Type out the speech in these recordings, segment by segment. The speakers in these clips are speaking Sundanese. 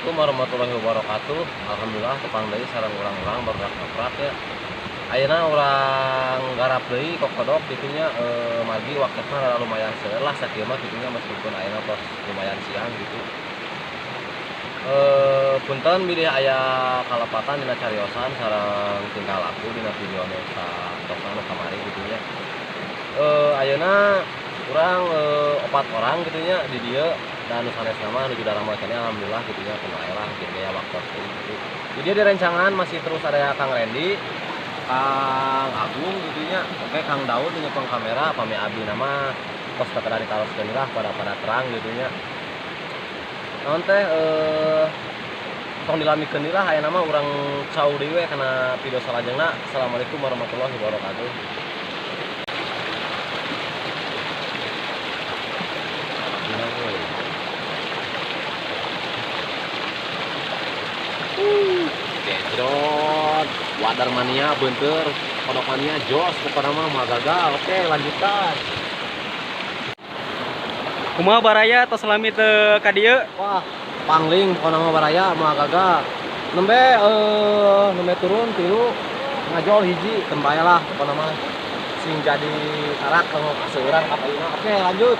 Assalamualaikum warahmatullahi wabarakatuh. Alhamdulillah tepang deui sareng urang-urang barudak ngaprak ya. Ayeuna urang garap deui kokodok kitu nya, margi waktuna rada lumayan seueur lah sakieu mah kitu nya, meskipun ayeuna tos lumayan siang gitu. Punten bilih aya kalepatan dina cariosan sareng tingkah laku dina video anu satosna anu kamari kitu nya. Ayeuna urang 4 orang kitu nya di dieu. Dan nu sanesna mah nuju darama keneh alhamdulillah kitu nya kumaha lah kitu ya waktu gitu. Jadi di rencangan masih terus ada Kang Randy, Kang Agung gitu nya. Oke, Kang Daud nyepeng kamera, pami abdi nama tos teu kada ditaroskeun lah pada terang gitu nya. Naon teh tong dilamikeun deui lah aya nama urang cau deui we kana video salajengna. Assalamualaikum warahmatullahi wabarakatuh. Gejrot, wadar mania, bentur, kodok mania, jos, pokoknya mah gagal. Oke, lanjutkan. Kumaha baraya tos lami teu ka dieu? Wah, pangling pokoknya mah baraya mah gagal. Nembe nembe turun tilu ngajol hiji tembaya lah pokoknya mah sing jadi karak kalau kaseueuran ka payuna. Oke, lanjut.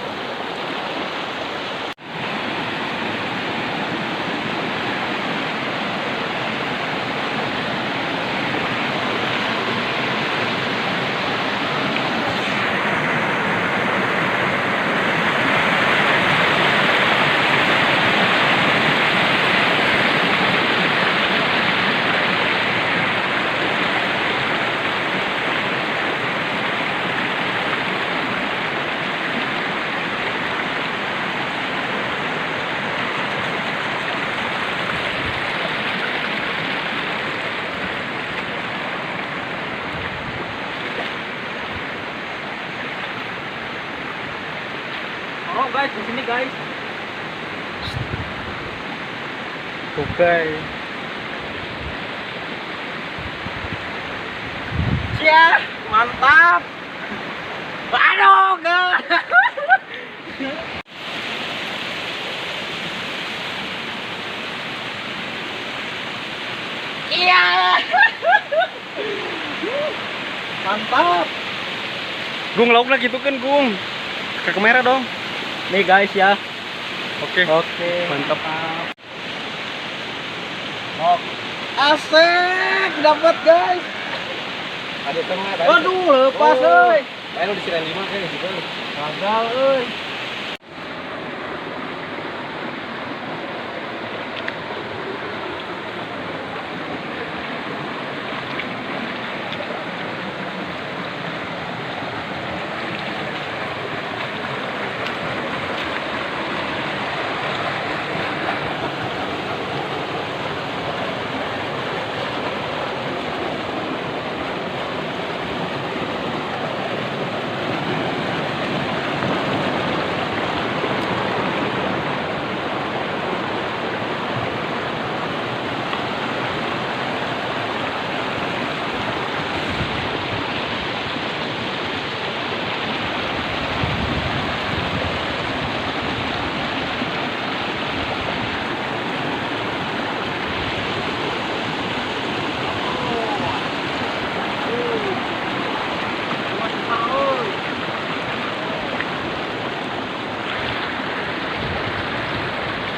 Guys, di sini guys. Oke. Cia, mantap. Aduh, enggak. Iya. Mantap. Gung lauknya gitu kan, Gung. Ke kamera dong. Nih guys ya. Oke. Oke. Mantap. Oh. Asik, dapat guys. Ada tengah. Waduh, lepas euy. Ayo di siren 5 kan gitu. Gagal euy.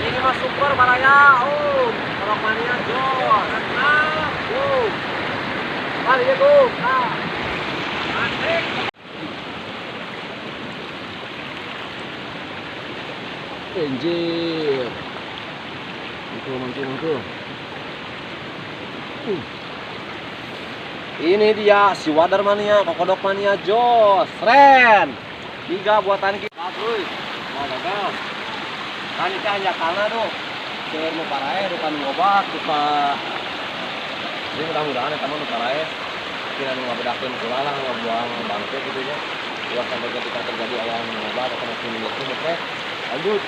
Ini mah super baraya, oh, kodok mania jos. Mantap, oh. Mari ya, Gung. Nah. Asik. Anjir. Mantul, mantul, mantul. Ini dia si wadar mania, kokodok mania jos. Ren. 3 buatan kita. Bagus. Mau gagal. Kan itu hanya karena tuh seueur nu paraeh, duka nu ngobak, duka. Jadi mudah-mudahan eta mah nu paraeh tina nu ngabedakeun kula lah, ngabuang bangke gitu nya. Ulah sampai ketika terjadi aya nu ngobak atau nu minyak teh. Lanjut.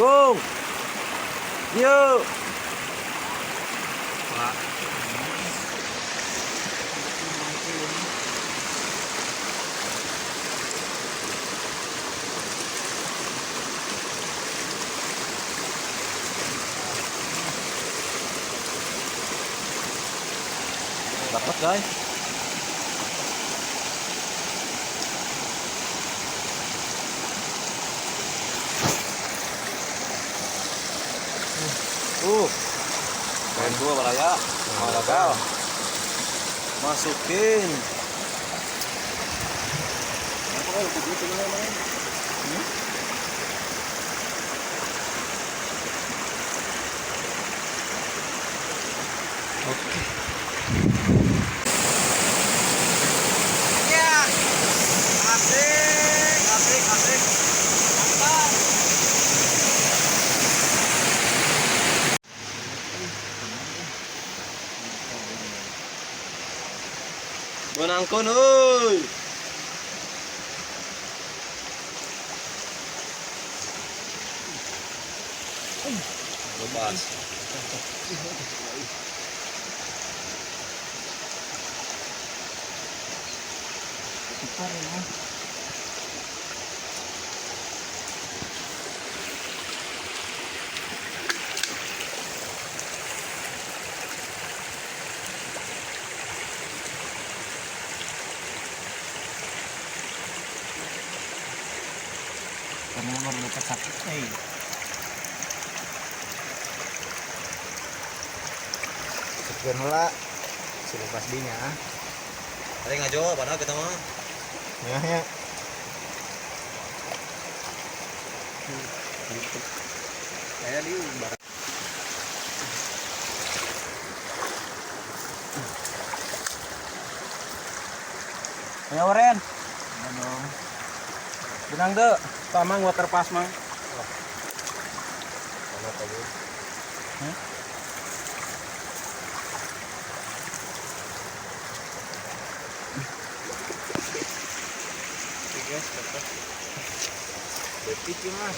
Gung. Yuk. Dapat guys. Main dua baraya, gagal. Masukin. Oke. Ya. Asik, asik, asik. Mantap. Menangkun, oi. Lepas. Karena baru dapat sakit, eh. Sekian heula, si lepas dinya. Ada ngajo, padahal kita mah. Ya, ya. Saya di barang. Ya, Oren. Ya dong. Benang deh. Tamang water pass mang. Hmm? Oke guys, dapat. Letik ya mah.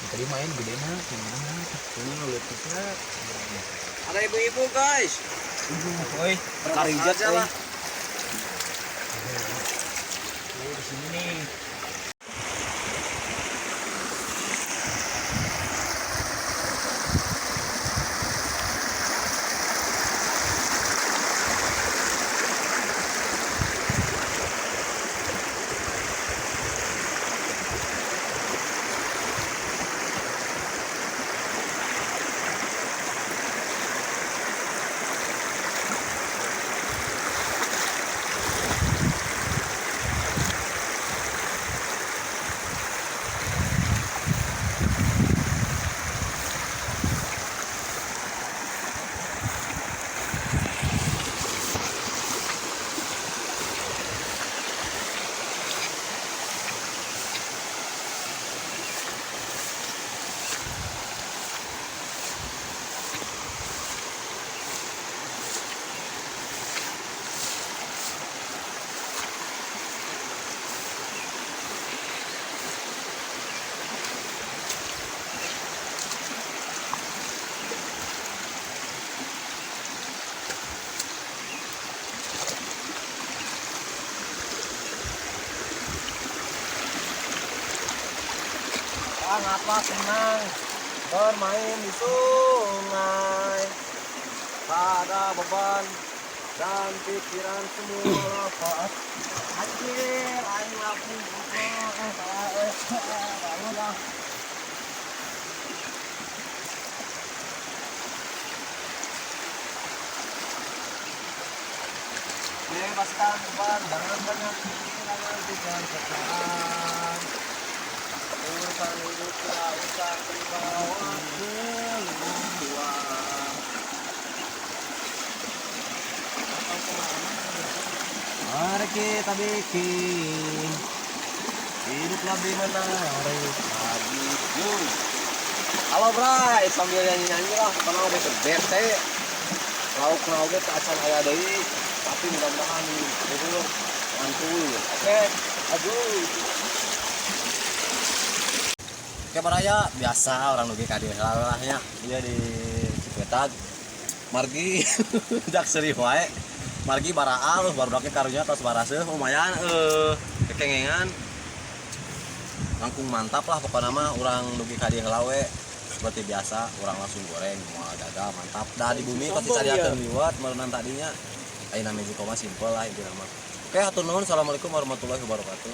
Tadi main gede mah, gimana? Ini letiknya. Ada ibu-ibu guys. Oi, karijat lah. Di sini nih. Ngapa senang bermain di sungai, tak ada beban dan pikiran semua lepas. Anjir, aing laku bangun lah. Bebaskan beban, jangan banyak pikiran, nantikan sekarang. Urusan hidup tidak usah dibawa keluar. Mari kita bikin hidup lebih menarik lagi. Halo Bray, sambil nyanyi-nyanyi lah, karena udah bete. Lauk-lauknya tak acan aya deui, tapi mudah-mudahan luhur mantul. Oke, aduh. Oke baraya, biasa urang dugi ka dieu lah nya. Ieu di Cipeutag. Margi jak seuri wae. Margi baraal barudak karunya tos baraseuh lumayan kekengengan. Langkung mantap lah pokoknya mah, urang dugi ka dieu heula we. Seperti biasa urang langsung goreng, moal gagal, mantap. Dah di bumi pasti Sombong, cariakeun liwat meureunan tadinya. Ayeuna Magic mah simpel lah intina mah. Oke, hatur nuhun. Assalamualaikum warahmatullahi wabarakatuh.